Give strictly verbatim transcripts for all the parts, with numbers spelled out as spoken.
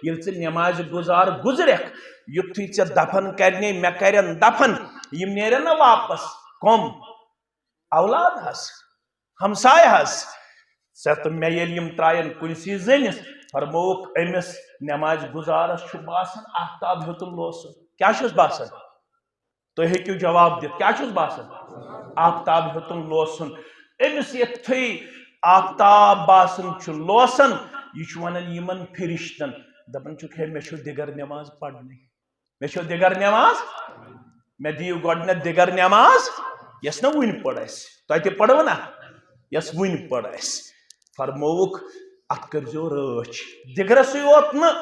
ییٚلہِ ژٕ نٮ۪مازِ گُزار گُزرکھ، یُتھُے ژےٚ دفن کرنے، مےٚ کرن دفن، یِم نیرن نہ واپس۔ کم؟ اولاد حظ، ہمسایہِ حظ۔ ژےٚ تہٕ مےٚ ییٚلہِ یِم ترٛایَن کُنسٕے زٔنِس، فرمووُکھ، أمِس نٮ۪مازِ گُزارس چھُ باسان آفتاب ہیوٚتُن لوسُن۔ کیٛاہ چھُس باسان؟ تُہۍ ہیٚکِو جواب دِتھ، کیٛاہ چھُس باسان؟ آفتاب ہیوٚتُن لوسُن۔ أمِس یُتھُے آفتاب باسان چھُ لوسان، یہِ چھُ وَنان یِمَن فرشتن، دَپان چھُکھ، ہے، مےٚ چھُو دِگر نٮ۪ماز پَرنٕے۔ مےٚ چھو دِگر نٮ۪ماز، مےٚ دِیِو گۄڈٕنٮ۪تھ دِگر نٮ۪ماز، یۄس نہٕ وٕنہِ پٔر اَسہِ۔ تۄہہِ تہِ پٔرٕو نا؟ یۄس وٕنہِ پٔر اَسہِ۔ فرمووُکھ، اَتھ کٔرۍزیو رٲچھ۔ دِگرَسٕے یوت نہٕ،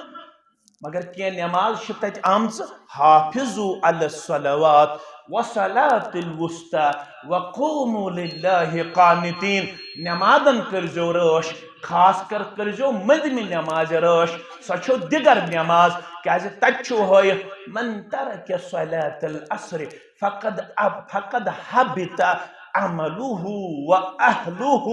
مگر کینٛہہ نٮ۪ماز چھِ تَتہِ آمژٕ، حافظوا علی الصلوات والصلاة الوسطی وقوموا للہ قانتین۔ نٮ۪مازَن کٔرۍزیو رٲچھ، خاص کر کٔرۍزیو مٔنٛزمہِ نٮ۪مازِ رٲچھ، سۄ چھو دِگر نٮ۪ماز، کیازِ تتہِ چھُو ہٲیِتھ، من ترک صلاة العصر فقد اب-، فقد حبط عمله و اہله۔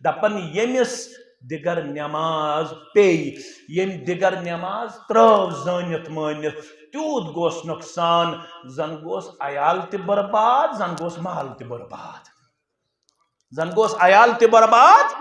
دپان ییٚمِس دِگر نٮ۪ماز پیٚیہِ، ییٚمۍ دِگر نٮ۪ماز ترٲو زٲنِتھ مٲنِتھ، تیوٗت گوس نۄقصان، زن گوس عیال تہِ برباد، زن گوس مال تہِ برباد۔ زن گوس عیال تہِ برباد۔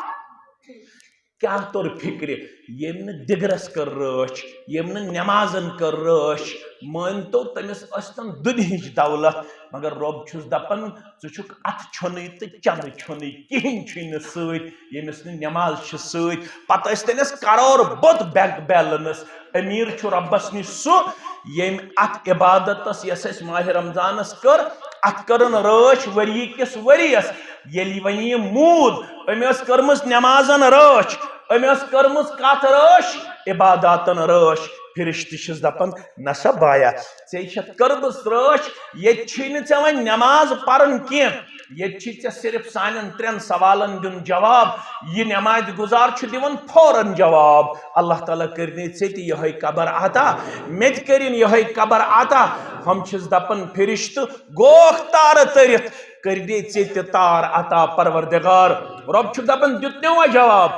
کیٛاہ توٚر فِکرِ؟ ییٚمۍ نہٕ دِگرس کٔر رٲچھ، ییٚمۍ نہٕ نٮ۪مازن کٔر رٲچھ، مٲنۍ تو تٔمِس ٲسۍ تن دُنہِچ دولت، مگر رۄب چھُس دپان، ژٕ چھُکھ اتھٕ چھۄنٕے تہٕ چندٕ چھۄنٕے، کِہیٖنۍ چھُے نہٕ سۭتۍ، ییٚمِس نہٕ نٮ۪ماز چھِ سۭتۍ۔ پتہٕ ٲسۍ تٔمِس کرور بوٚد بینک بیلنس۔ امیر چھُ رۄبس نِش سُہ، ییٚمۍ اتھ عبادتس، یۄس أسۍ ماہِ رمضانس کٔر، اتھ کٔرٕن رٲچھ ؤری کِس ؤریس۔ ییٚلہِ وۄنۍ یہِ موٗد، أمۍ ٲس کٔرمٕژ نٮ۪مازن رٲچھ، أمۍ ٲس کٔرمٕژ کتھ رٲچھ؟ عباداتن رٲچھ۔ فرشتہٕ چھِس دپان، نسا بایا، ژےٚ چھتھ کٔرمٕژ رٲچھ، ییٚتہِ چھُے نہٕ ژےٚ وۄنۍ نٮ۪ماز پرُن کینٛہہ، ییٚتہِ چھُے ژےٚ صرف سانٮ۪ن ترٛٮ۪ن سوالن دیُن جواب۔ یہِ نٮ۪مازِ گُزار چھُ دِوان فوراً جواب، اللہ تعالیٰ کٔرِنَے ژےٚ تہِ یِہوٚے قبر عطا، مےٚ تہِ کٔرِن یِہوٚے قبر عطا۔ ہم چھِس دپان فرشتہٕ، گوکھ تارٕ تٔرِتھ، کٔرِنَے ژےٚ تہِ تار عطا پروردگار۔ رۄب چھُ دپان، دیُت نہ وۄنۍ جواب؟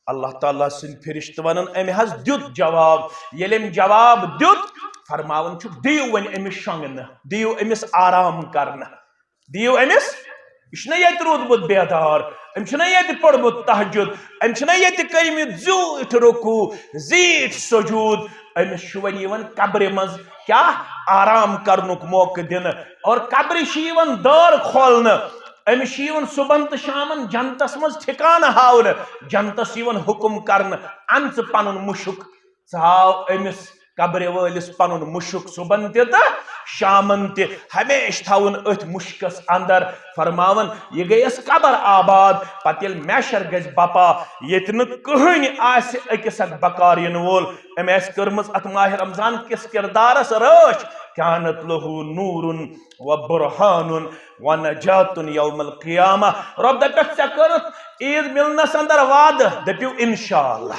اللہ تعالیٰ سٕنٛدۍ فرشتہٕ ونان، أمۍ حظ دیُت جواب۔ ییٚلہِ أمۍ جواب دیُت، فرماوان چھُکھ، دِیِو وۄنۍ أمِس شۄنٛگنہٕ، دِیِو أمِس آرام کرنہٕ، دِیِو أمِس۔ یہِ چھُنہ ییٚتہِ روٗدمُت بیدار، أمۍ چھُنہ ییٚتہِ پوٚرمُت تہجد، أمۍ چھِنہ ییٚتہِ کٔرمٕتۍ زیوٗٹھۍ رکوع، زیٖٹھۍ سجوٗد۔ أمِس چھُ وۄنۍ یِوان قبرِ منٛز کیٛاہ؟ آرام کرنُک موقعہٕ دِنہٕ۔ اور قبرِ چھِ یِوان دٲر کھولنہٕ۔ أمِس چھِ یِوان صُبحن تہٕ شامن جنتس منٛز ٹھِکانہٕ ہاونہٕ، جنتس یِوان حُکم کرنہٕ، اَن ژٕ پنُن مُشُک، ژٕ ہاو أمِس قبرِ وٲلِس پنُن مُشُک صُبحن تہِ تہٕ شامن تہِ، ہمیشہِ تھاوُن أتھۍ مُشکس اندر۔ فرماوان، یہِ گٔیَس قبر آباد۔ پتہٕ ییٚلہِ محشر گژھِ بپا، ییٚتہِ نہٕ کٕہٕنۍ آسہِ أکِس اکھ بکار یِنہٕ وول، أمۍ آسہِ کٔرمٕژ اتھ ماہِ رمضان کِس کردارس رٲچھ۔ کانت لہو نورن و برہانن و نجاتن یوم القیامہ۔ رۄب دپٮ۪کھ، ژےٚ کٔرٕتھ عیٖد مِلنس اندر وعدٕ، دٔپِو انشاءاللہ۔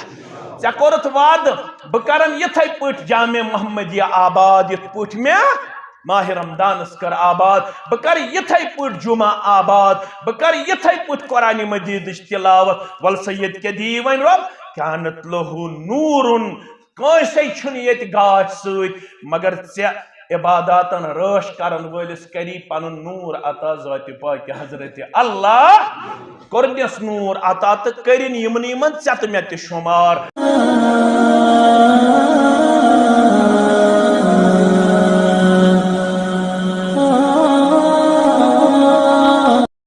ژےٚ کوٚرُتھ وعدٕ، بہٕ کرن یِتھے پٲٹھۍ جامع محمدیہ آباد، یِتھ پٲٹھۍ مےٚ ماہِ رمضانس کٔر آباد، بہٕ کرٕ یِتھے پٲٹھۍ جمعہ آباد، بہٕ کرٕ یِتھے پٲٹھۍ قرآن مجیدٕچ تلاوت۔ ول سا ییٚتہِ کیٛاہ دِیی وۄنۍ رۄب؟ کانت لہو نورن، کٲنٛسے چھُنہٕ ییٚتہِ گاش سۭتۍ، مگر ژےٚ عباداتن رٲچھ کرن وٲلِس کری پنُن نور عطا ذاتِ پاکِ حضرت اللہ۔ کوٚرنس نور عطا تہٕ کٔرِن یِمن یِمن ژےٚ تہٕ مےٚ تہِ شمار۔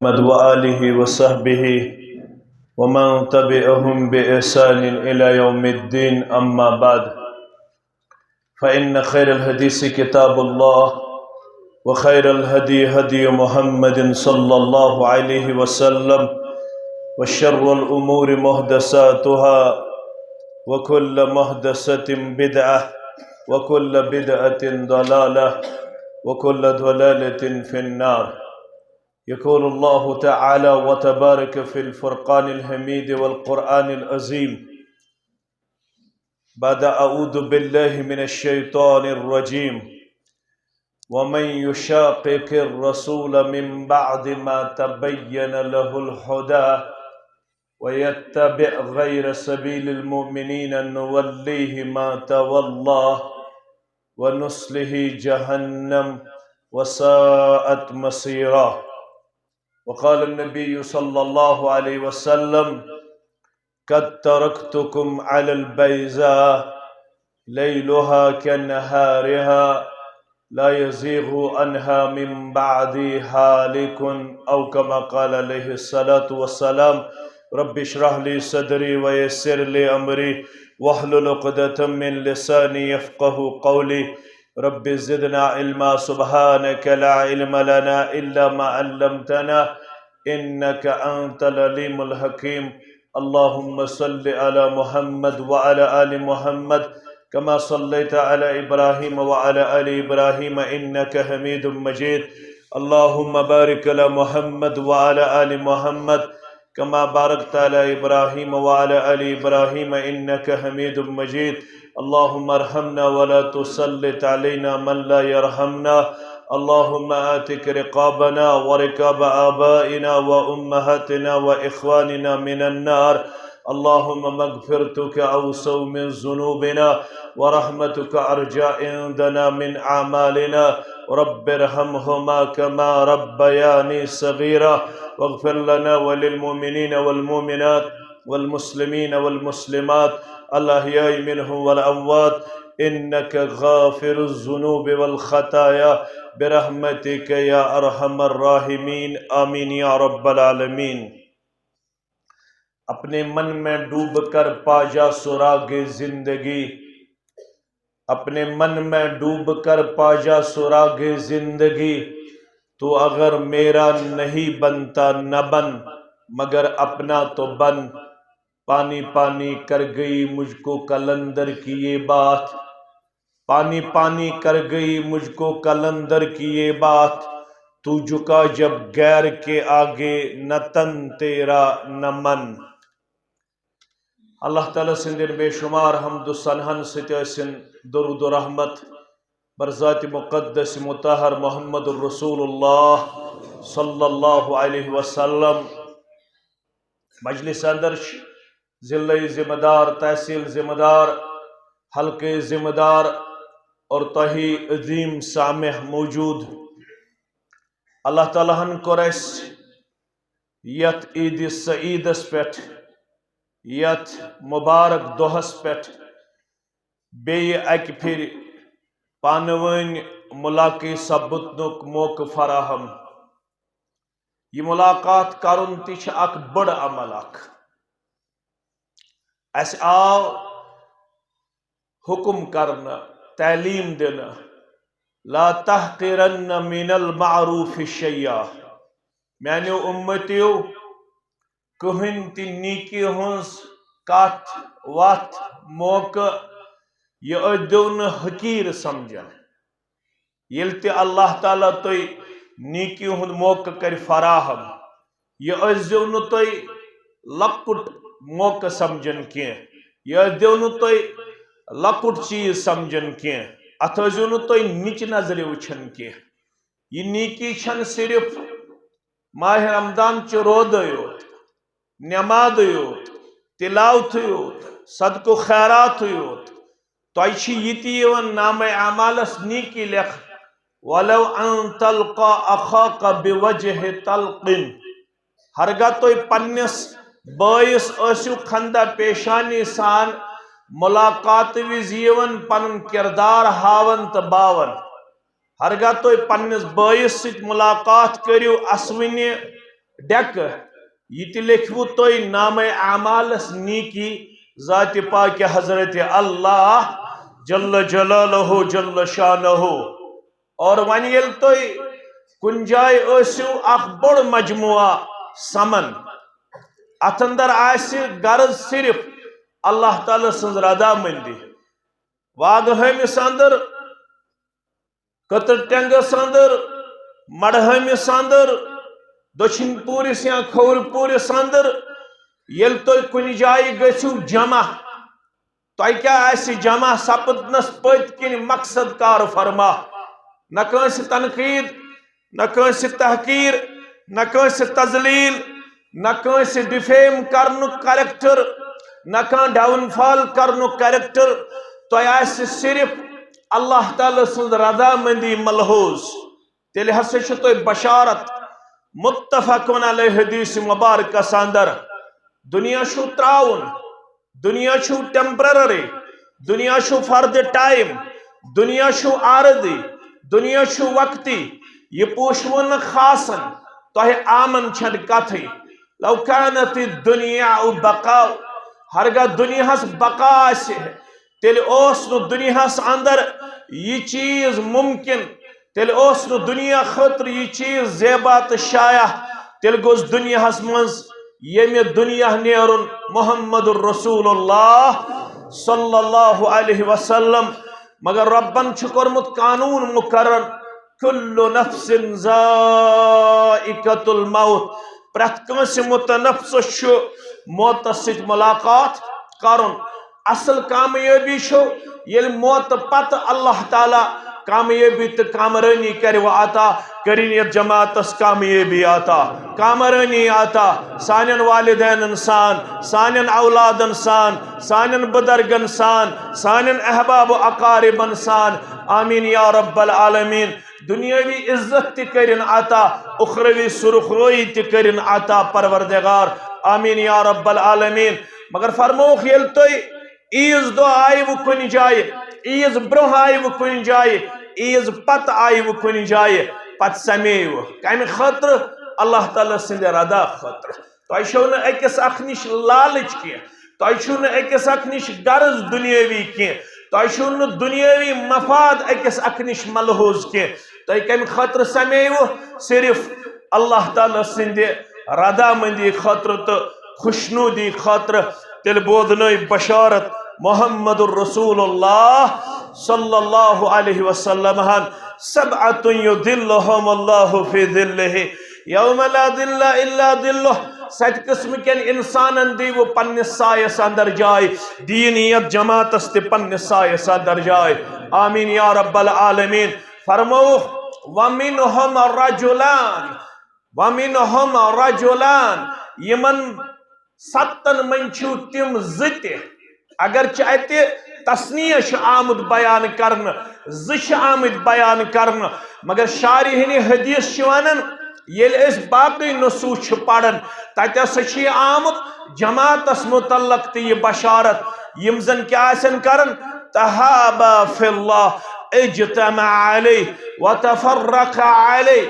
محمد وآله وصحبه ومن تبعهم بإحسان إلى يوم الدين، أما بعد، فإن خير الحديث كتاب الله، وخير الهدي هدي محمد صلى الله عليه وسلم، وشر الأمور محدثاتها، وكل محدثة بدعة، وكل بدعة ضلالة، وكل ضلالة في النار. يقول الله تعالى وتبارك في الفرقان الحميد والقرآن العظيم، بعد أعوذ بالله من الشيطان الرجيم، ومن يشاقق الرسول من بعد ما تبين له الهدى ويتبع غير سبيل المؤمنين نوليه ما تولى ونصله جهنم وساءت مصيرا. وقال النبي صلى الله عليه وسلم: قد تركتكم على البيضاء ليلها كنهارها لا يزيغ عنها من بعدي هالك، أو كما قال عليه الصلاة والسلام. رب اشرح لي صدري ويسر لي أمري واحلل عقدة من لساني يفقه قولي. رب زدنا علما. سبحانك لا علم لنا إلا ما علمتنا إنك أنت العليم الحكيم. اللهم صل على محمد وعلى آل محمد كما صليت على إبراهيم وعلى آل إبراهيم إنك حميد مجيد. اللهم بارك على محمد وعلى آل محمد كما باركت على إبراهيم وعلى آل إبراهيم إنك حميد مجيد. اللهم ارحمنا ولا تسلط علينا من لا يرحمنا. اللهم آتك رقابنا ورقاب آبائنا وأمهاتنا وإخواننا من النار. اللهم مغفرتك أوسع من ذنوبنا ورحمتك أرجى عندنا من أعمالنا. رب ارحمهما كما ربياني صغيرا. واغفر لنا وللمؤمنين والمؤمنات والمسلمين والمسلمات الأحياء منهم والأموات إنك غافر الذنوب والخطايا برحمتك يا أرحم الراحمين. آمين يا رب العالمين. اپنے من میں ڈوب کر پا جا سراغ زندگی، اپنے من میں ڈوب کر پا جا سراغ زندگی۔ تو اگر میرا نہیں بنتا نہ بن، مگر اپنا تو بن۔ پانی پانی کر گئی مجھ کو قلندر کی یہ بات، پانی پانی کر گئی مجھ کو قلندر کی یہ بات، تو جھکا جب غیر کے آگے نہ تن تیرا نہ من۔ اللہ تعالیٰ سٕنٛدٮ۪ن بے شمار حمد و ثناہن سۭتۍ ٲسِن درود و رحمت بر ذات مقدس مطہر محمد الرسول اللہ صلی اللہ علیہ وسلم۔ مجلس اندر چھِ ضلعی ذمہ دار، تحصیل ذمہ دار، حلقہٕ ذمہ دار اور تۄہہِ عظیم سامع موجود۔ اللہ تعالیٰ ہن کوٚر اَسہِ یتھ عید سعیدس پٮ۪ٹھ، یتھ مبارک دۄہس پٮ۪ٹھ بیٚیہِ اکہِ پھِرِ پانہٕ وٲنۍ ملاقات سپدنُک موقعہٕ فراہم۔ یہِ ملاقات کرُن تہِ چھِ اکھ بٔڑ عمل اکھ۔ اَسہِ آو حکم کرنہٕ، تعلیٖم دِنہٕ، "لا تحقرن من المعروف شيئا"۔ میانیو اُمتیو، کٕہٕنۍ تہِ نیکی ہٕنٛز کتھ، وتھ، موقعہٕ، یہِ ٲسۍزیو نہٕ حقیٖر سمجھان۔ ییٚلہِ تہِ اللہ تعالیٰ تۄہہِ نیکی ہُنٛد موقعہٕ کرِ فراہم، یہِ ٲسۍزیو نہٕ تُہۍ لۄکُٹ موقعہٕ سمجھان کینٛہہ، یہِ ٲسۍزیو نہٕ تُہۍ لۄکُٹ چیٖز سمجھان کینٛہہ، اتھ ٲسۍزیو نہٕ تُہۍ نِچہِ نظرِ وٕچھان کینٛہہ۔ یہِ نیکی چھنہٕ صرف ماہِ رمضان چہِ روزے یوت، نمازے یوت، تلاوتھٕے یوت، صدقہٕ و خیراتھٕے یوت۔ تۄہہِ چھِ یہِ تہِ یِوان نامہ اعمالس نیکی لیکھنہٕ، "ولو ان تلقى اخاك بوجه طلق"۔ ہرگاہ تُہۍ پننِس بٲیِس ٲسِو خندہ پیشانی سان ملاقات وِزِ یِوان پنُن کردار ہاوان تہٕ باوان، ہرگاہ تُہۍ پننِس بٲیِس سۭتۍ ملاقات کٔرِو اسوٕنہِ ڈیکہٕ، یہِ تہِ لیکھوٕ تُہۍ نامہ اعمالس نیکی ذاتِ پاکِ حضرت اللہ جل جلالہ جل شانہ۔ اور وۄنۍ ییٚلہِ تُہۍ کُنہِ جایہِ ٲسِو، اکھ بوٚڑ مجموعہ سمن، اتھ اندر آسہِ غرض صرف اللہ تعالیٰ سٕنٛز رضامندی۔ واگہٕ ہٲمِس اندر، کٔتٕر ٹینگس اندر، مڑہٲمِس اندر، دٔچھِنۍ پوٗرِس یا کھوورِ پوٗرِس اندر، ییٚلہِ تُہۍ کُنہِ جایہِ گٔژھِو جمع، تۄہہِ کیٛاہ آسہِ جمع سپدنس پٔتۍ کِنۍ مقصد کار فرما؟ نہ کٲنٛسہِ تنقید، نہ کٲنٛسہِ تحقیر، نہ کٲنٛسہِ تذلیل، نہ کٲنٛسہِ ڈیفیم کرنُک کریکٹر، نہ کانٛہہ ڈاؤن فال کرنُک کریکٹر۔ تۄہہِ آسہِ صرف اللہ تعالیٰ سٕنٛز رضامندی ملحوظ، تیٚلہِ ہسا چھِ تۄہہِ بشارت۔ متفقن علیہ حدیث مبارکس اندر، دنیا چھُو ترٛاوُن، دنیا چھُو temporary، دنیا چھُو for the time، دنیا چھُو عارضی، دنیا چھُو وقتی۔ یہِ پوشوُن نہٕ خاصن، تۄہہِ عامن چھنہٕ کتھٕے۔ لو کانت الدنیا بقاء، ہرگاہ دنیاہس بقا آسہِ، تیٚلہِ اوس نہٕ دنیاہس اندر یہِ چیز ممکن، تیٚلہِ اوس نہٕ دنیا خٲطرٕ یہِ چیز زیبا تہٕ شایع، تیٚلہِ گوٚژھ دنیاہس منٛز ییٚمہِ دنیا نیرُن محمد رسول اللہ صلی اللہ علیہ وسلم۔ مگر ربن چھُ کوٚرمُت قانون مقرر، کل نفس ذائقۃ الموت، پرٛٮ۪تھ کٲنٛسہِ متنفسس چھُ موتس سۭتۍ ملاقات کرُن۔ اصل کامیٲبی چھُ ییٚلہِ موتہٕ پتہٕ اللہ تعالیٰ کامیٲبی تہٕ کامرٲنی کرِ وۄنۍ عطا، کٔرِن یتھ جماعتس کامیٲبی عطا، کامرٲنی عطا، سانٮ۪ن والدینن سان، سانٮ۪ن اولادن سان، سانٮ۪ن بزرگن سان، سانٮ۪ن احباب و اقاربن سان۔ آمین یا رب العالمین۔ دنیاوی عزت تہِ کٔرِن عطا، اخروی سرخرویی تہِ کٔرِن عطا پروردگار۔ آمین یا رب العالمین۔ مگر فرمووُکھ، ییٚلہِ تُہۍ عیٖذ دۄہ آیوٕ کُنہِ جایہِ، عیٖذ برونٛہہ آیوٕ کُنہِ جایہِ، عیٖذ پتہٕ آیوٕ کُنہِ جایہِ، پتہٕ سمیوٕ۔ کمہِ خٲطرٕ؟ اللہ تعالیٰ سٕنٛدِ رضا خٲطرٕ۔ تۄہہِ چھو نہٕ أکِس اکھ نِش لالٕچ کینٛہہ، تۄہہِ چھو نہٕ أکِس اکھ نِش غرض دُنیٲوی کینٛہہ، تۄہہِ چھو نہٕ دُنیٲوی مفاد أکِس اکھ نِش ملحوظ کینٛہہ۔ تۄہہِ کمہِ خٲطرٕ سمیوٕ؟ صرف اللہ تعالیٰ سٕنٛدِ رضامندی خٲطرٕ تہٕ خوشنودی خٲطرٕ۔ تیٚلہِ بوزنٲے بشارت محمد رسول اللہ صلی اللہ علیہ وسلم ہن، سبعة یظلهم اللہ فی ظلہ یوم لا ظل الا ظلہ۔ ستہِ قسمہٕ کٮ۪ن انسانن دیٖوٕ پننِس سایس اندر جاے، دیٖن یتھ جماعتس تہِ پننِس سایس اندر جاے۔ آمین یا رب العالمین۔ فرمووُکھ، ومنهم رجلان، ومنهم رجلان، یِمن ستن منٛز چھِو تِم زٕ تہِ۔ اگرچہ اتہِ تثنیہ چھُ آمُت بیان کرنہٕ، زٕ چھِ آمٕتۍ بیان کرنہٕ، مگر شارحینِ حدیث چھِ ونان، ییٚلہِ أسۍ باقٕے نصوص چھِ پران، تتہِ ہسا چھُ یہِ آمُت جماعتس متعلق تہِ یہِ بشارت، یِم زن کیٛاہ آسن کران؟ تحابا فی اللہ، اجتمع علیہ وتفرق علیہ،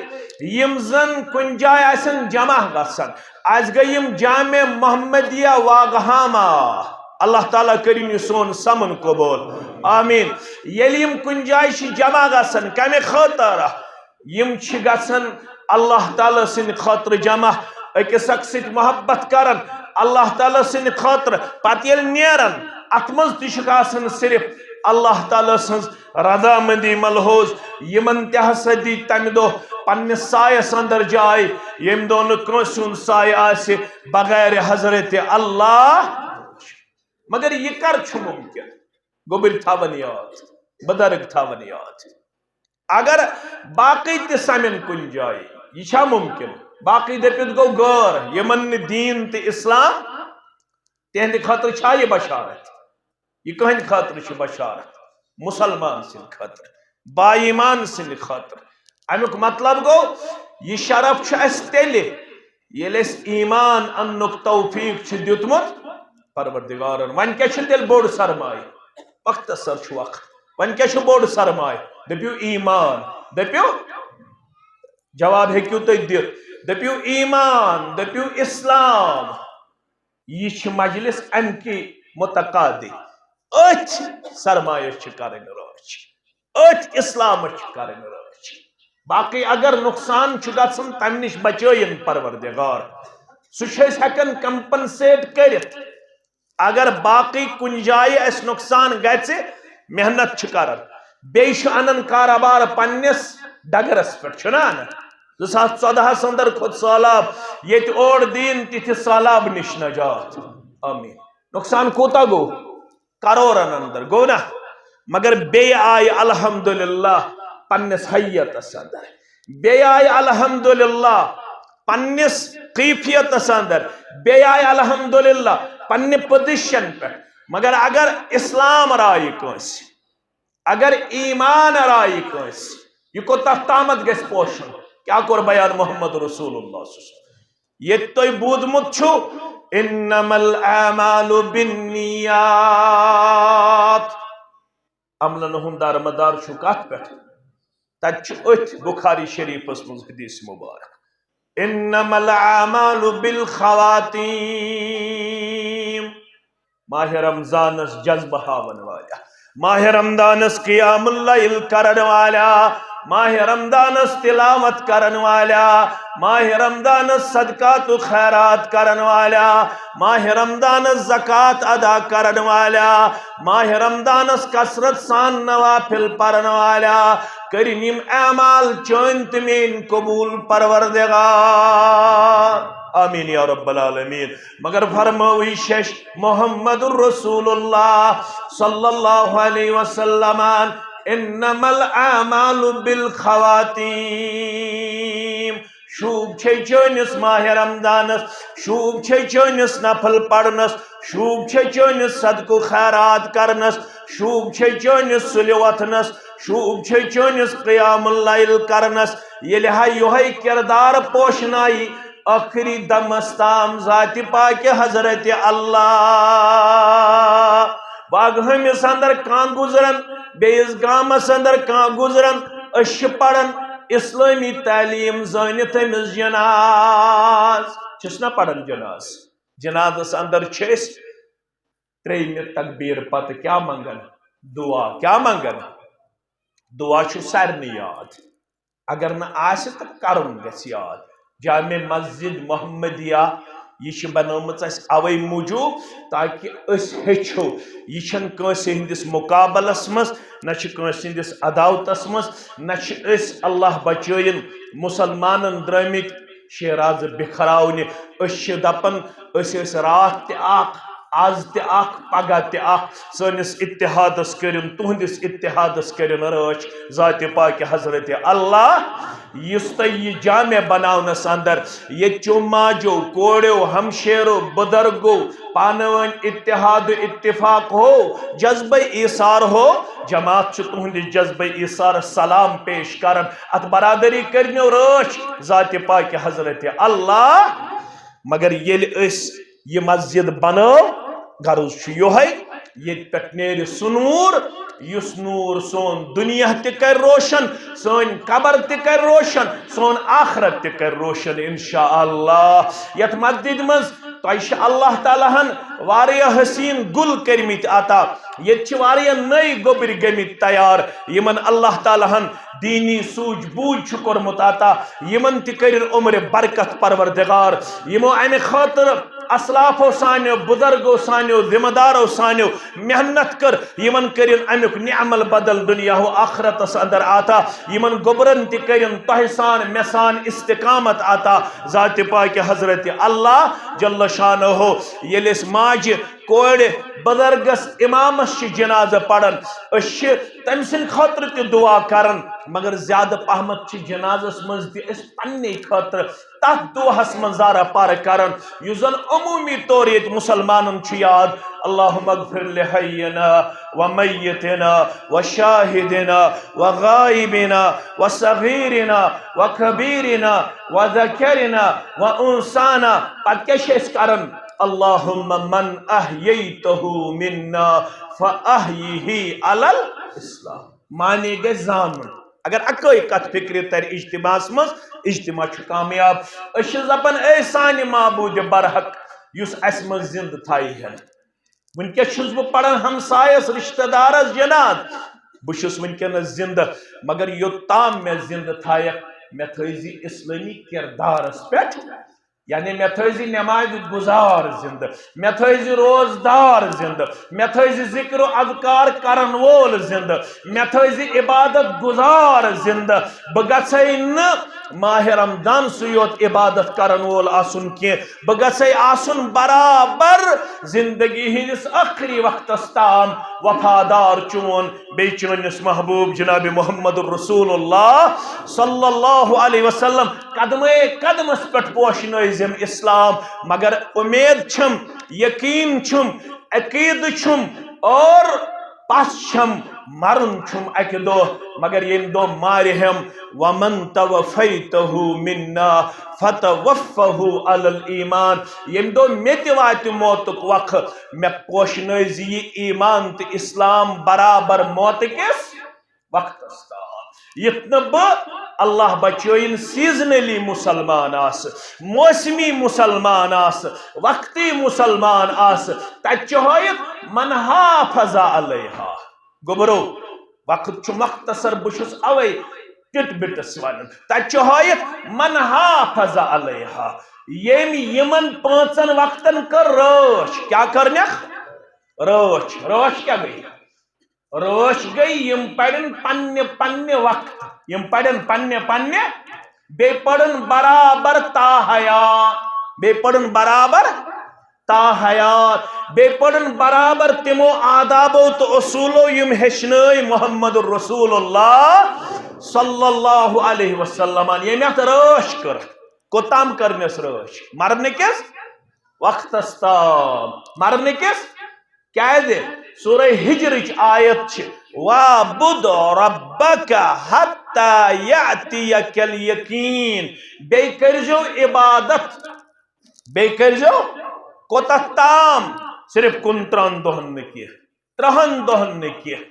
یِم زن کُنہِ جایہِ آسن جمع گژھان۔ اسہِ گٔے یِم جامع محمدیہ واگہاما۔ اللہ تعالیٰ کٔرِن یہِ سون سمن قبول۔ آمین۔ ییٚلہِ یِم کُنہِ جایہِ چھِ جمع گژھان، کمہِ خٲطرٕ؟ یِم چھِ گژھان اللہ تعالیٰ سٕنٛدِ خٲطرٕ جمع، أکِس اکھ سۭتۍ محبت کران اللہ تعالیٰ سٕنٛدِ خٲطرٕ۔ پتہٕ ییٚلہِ نیران، اتھ منٛز تہِ چھُکھ آسان صرف اللہ تعالیٰ سٕنٛز رضامندی ملحوظ۔ یِمن تہِ ہسا دی تمہِ دۄہ پننِس سایس اندر جاے، ییٚمہِ دۄہ نہٕ کٲنٛسہِ ہُنٛد سایہِ آسہِ بغیر حضرت اللہ۔ مگر یہِ کر چھُ ممکن؟ گوٚبٕرۍ تھاوان یاد، بزرگ تھاوان یاد۔ اگر باقٕے تہِ سمن کُنہِ جایہِ، یہِ چھا ممکن؟ باقٕے دٔپِتھ گوٚو غٲر، یِمن نہٕ دیٖن تہٕ اسلام، تِہنٛدِ خٲطرٕ چھا یہِ بشارت؟ یہِ کٕہٕنٛدِ خٲطرٕ چھِ بشارت؟ مسلمان سٕنٛدِ خٲطرٕ، با ایمان سٕنٛدِ خٲطرٕ۔ امیُک مطلب گوٚو، یہِ شرف چھُ اَسہِ تیٚلہِ، ییٚلہِ اَسہِ ایمان اننُک توفیق چھُ دیُتمُت پروردگارن۔ وۄنۍ کیٛاہ چھُ تیٚلہِ بوٚڑ سرمایہِ؟ مختصر چھُ وقت۔ وۄنۍ کیٛاہ چھُ بوٚڑ سرمایہِ؟ دٔپِو ایمان۔ دٔپِو، جواب ہیٚکِو تُہۍ دِتھ۔ دٔپِو ایمان، دٔپِو اسلام۔ یہِ چھِ مجلس امہِ کی متقاضی۔ أتھۍ سرمایس چھِ کرٕنۍ رٲچھ، أتھۍ اسلامس چھِ کرٕنۍ رٲچھ۔ باقٕے اگر نقصان چھُ گژھان، تمہِ نِش بچٲیِن پروردگار۔ سُہ چھِ أسۍ ہٮ۪کان compensate کٔرِتھ۔ اگر باقٕے کُنہِ جایہِ اَسہِ نۄقصان گژھِ، محنت چھِ کران، بیٚیہِ چھُ انان کارٕبار پننِس ڈگرس پٮ۪ٹھ، چھُنہ انان؟ زٕ ساس ژۄدہَس اندر کھوٚت سہلاب، ییٚتہِ اوڑ دیٖن تِتھِ سہلاب نِش نجات۔ آمین۔ نۄقصان کوٗتاہ گوٚو؟ کرورن اندر گوٚو نا؟ مگر بیٚیہِ آیہِ الحمدللہ پننِس حیتس اندر، بیٚیہِ آیہِ الحمدللہ پننِس کیفیتس اندر، بیٚیہِ آیہِ الحمدللہ پننہِ پوزیشن پٮ۪ٹھ۔ مگر اگر اسلام رایہِ کٲنٛسہِ، اگر ایمان رایہِ کٲنٛسہِ، یہِ کوٚت تامتھ گژھِ پوشُن؟ کیٛاہ کوٚر بیان محمد رسول اللہ صلی اللہ علیہ وسلم؟ ییٚتہِ تۄہہِ بوٗزمُت چھُ، "انما الاعمال بالنیات"، عملن ہُنٛد دارمدار چھُ کتھ پٮ۪ٹھ؟ تتہِ چھُ أتھۍ بخاری شریفس منٛز حدیث مبارک، "انما الاعمال بالخواتیم"۔ ماہ رمضانس جذبہٕ ہاون والا، ماہ رمضانس قیام اللیل کرن والا، ماہ رمضانس تلاوت کرن والا، ماہ رمضانس صدقات و خیرات کرن والا، ماہ رمضانس زکات ادا کرن والا، ماہ رمضانس کثرت سان نوافل پرن والا، کٔرِن یِم اعمال چٲنۍ تہٕ میٲنۍ قبول پروردگار۔ آمین یا رب العالمین۔ مگر فرمٲوٕے شش محمد رسول اللہ صلی اللہ علیہ وسلم، "انما الاعمال بالخواتیم"۔ شوٗب چھے چٲنِس ماہ رمضانس، شوٗب چھے چٲنِس نفل پرنس، شوٗب چھے چٲنِس صدقہٕ خیرات کرنس، شوٗب چھے چٲنِس سُلہِ وۄتھنس، شوٗب چھے چٲنِس قیام اللیل کرنس۔ ییٚلہِ ہا یِہوٚے کردار پوشنایہِ ٲخری دمس تام ذاتِ پاکہِ حضرت اللہ۔ باغہٲمِس اندر کانٛہہ گُزرن، بیٚیِس گامس اندر کانٛہہ گُزرن، أسۍ چھِ پران اسلٲمی تعلیٖم زٲنِتھ أمِس جناز۔ چھِس نا پران جناز؟ جنازس اندر چھِ أسۍ ترٛیٚیِمہِ تکبیٖر پتہٕ کیٛاہ منٛگان؟ دُعا۔ کیٛاہ منٛگان؟ دُعا چھُ سارنٕے یاد۔ اگر نہٕ آسہِ تہٕ کرُن گژھِ یاد۔ جامع مسجد محمدیہ، یہِ چھِ بنٲومٕژ اَسہِ اَوَے موٗجوٗب تاکہِ أسۍ ہیٚچھو۔ یہِ چھَنہٕ کٲنٛسہِ ہٕنٛدِس مُقابلَس منٛز، نہ چھِ کٲنٛسہِ ہٕنٛدِس عداوتَس منٛز، نہ چھِ أسۍ، اللہ بچٲیِن، مُسلمانَن درٛٲمٕتۍ شیرازٕ بِکھراونہِ۔ أسۍ چھِ دَپان، أسۍ ٲسۍ راتھ تہِ اَکھ، از تہِ اَکھ، پگاہ تہِ اَکھ۔ سٲنِس اتحادس کٔرِن، تُہنٛدِس اتحادس کٔرِن رٲچھ ذاتِ پاکہِ حضرت اللہ، یُس تۄہہِ یہِ جامع بناونس اندر ییٚتہِ چو ماجو، کوڑیو، ہمشیرو، بُزرگو، پانہٕ ؤنۍ اتحاد و اتفاق ہو، جذبہ ایثار ہو، جماعت چھُ تُہنٛدِس جذبہ ایثارس سلام پیش کران۔ اتھ برادری کٔرِنو رٲچھ ذاتِ پاکہِ حضرت اللہ۔ مگر ییٚلہِ أسۍ یہِ مسجد بنٲو، غرض چھُ یِہوٚے، ییٚتہِ پٮ۪ٹھ نیرِ سُہ نوٗر، یُس نوٗر سون دُنیا تہِ کرِ روشن، سٲنۍ قبر تہِ کرِ روشن، سون آخرت تہِ کرِ روشن، انشاءاللہ۔ یتھ مسجدِ منٛز تۄہہِ چھِ اللہ تعالیٰ ہن واریاہ حسیٖن گُل کٔرمٕتۍ عطا، ییٚتہِ چھِ واریاہ نٔوۍ گوٚبرۍ گٔمٕتۍ تیار، یِمن اللہ تعالیٰ ہن دینی سوٗجھ بوٗجھ چھُ کوٚرمُت عطا، یِمن تہِ کٔرِن عمرِ برکت پروردگار۔ یِمو امہِ خٲطرٕ اسلافو سانیو، بُزرگو سانیو، ذمہ دارو سانیو محنت کٔر، یِمن کٔرِن امیُک نعم البدل دُنیا و آخرتس اندر عطا۔ یِمن گوٚبرن تہِ کٔرِن تۄہہِ سان مےٚ سان استقامت عطا ذاتِ پاکہِ حضرت اللہ جل شانہ۔ ییٚلہِ أسۍ ماجہِ، کورِ، بُزرگس، امامس چھِ جنازٕ پران، أسۍ چھِ تٔمۍ سٕنٛدِ خٲطرٕ تہِ دُعا کران، مگر زیادٕ پہمتھ چھِ جنازس منٛز تہِ أسۍ پننہِ خٲطرٕ تتھ دُعاہس منٛز زارہ پارٕ کران، یُس زن عموٗمی طور ییٚتہِ مُسلمانن چھُ یاد، اللہم اغفر لحینا و میتنا و شاہدنا و غائبنا و صغیرنا و کبیرنا و ذکرنا و انثانا۔ پتہٕ کیٛاہ چھِ أسۍ کران؟ اللہم من احییتہ منا فاحیہ علی الاسلام۔ معنی گژھِ زانُن۔ اگر اکٲے کتھ فکرِ ترِ اجتماعس منٛز، اجتماع چھُ کامیاب۔ أسۍ چھِ دپان، اے سانہِ معبوٗدِ برحق، یُس اسہِ منٛز زندٕ تھایہِ ہن۔ وٕنکیٚس چھُس بہٕ پران ہمسایس، رشتہٕ دارس جناز، بہٕ چھُس وٕنکیٚنس زندٕ، مگر یوٚتام مےٚ زندٕ تھایکھ، مےٚ تھٲیزِ اسلٲمی کردارس پٮ۪ٹھ، یعنی مےٚ تھٲیزِ نمازِ گُزار زندٕ، مےٚ تھٲیزِ روزدار زندٕ، مےٚ تھٲیزِ ذکر و اذکار کرن وول زندٕ، مےٚ تھٲیزِ عبادت گُزار زندٕ۔ بہٕ گژھے نہٕ ماہ رمضان سٕے یوت عبادت کرن وول آسُن کینٛہہ، بہٕ گژھے آسُن برابر زندگی ہٕنٛدِس ٲخری وقتس تام وفادار چون بیٚیہِ چٲنِس محبوب جناب محمد رسول اللہ صلی اللہ علیہ وسلم قدمے قدمس پٮ۪ٹھ پوشنٲوزٮ۪م اسلام۔ مگر اُمید چھم، یقین چھم، عقیدٕ چھم اور پس چھم، مرُن چھم اکہِ دۄہ، مگر ییٚمہِ دۄہ مارِ ہٮ۪م، ومن توفیته منا فتوفه علی الایمان، ییٚمہِ دۄہ مےٚ تہِ واتہِ موتُک وقت، مےٚ پوشنٲوزِ یہِ ایمان تہٕ اسلام برابر موتہٕ کِس وقتس تام، یُتھ نہٕ بہٕ، اللہ بچٲیِن، سیزنلی مسلمان آسہٕ، موسمی مسلمان آسہٕ، وقتی مسلمان آسہٕ۔ تتہِ چھُ ہٲیِتھ من حافظ علیہا۔ گوٚبرو، وقت چھُ مختصر، بہٕ چھُس اوے ٹِٹ بِٹس ونان۔ تتہِ چھُ ہٲیِتھ من حافظ علیہا، ییٚمۍ یِمن پانٛژن وقتن کٔر رٲچھ۔ کیٛاہ کٔرنکھ؟ رٲچھ۔ رٲچھ کیٛاہ گٔے؟ رٲچھ گٔے، یِم پرن پننہِ پننہِ وقت، یِم پرن پننہِ پننہِ، بیٚیہِ پرن برابر تا حیا، بیٚیہِ پرن برابر تا حیات، بیٚیہِ پرن برابر تِمو آدابو تہٕ اصوٗلو یِم ہیٚچھنٲے محمد رسول اللہ صلی اللہ علیہ وسلمن۔ ییٚمۍ اتھ رٲچھ کٔر، کوٚتام کٔرنس رٲچھ؟ مرنہٕ کِس وقتس تام۔ مرنہٕ کِس کیازِ؟ سورہ ہجرٕچ آیت چھِ، "وَاعْبُدْ رَبَّكَ حَتَّى يَأْتِيَكَ الْيَقِينُ"، بیٚیہِ کٔرزیو عبادت، بیٚیہِ کٔرزیو کوتاہ تام؟ صرف کُنترٛہن دۄہن نہٕ کینٛہہ، ترٛہن دۄہن نہٕ کینٛہہ،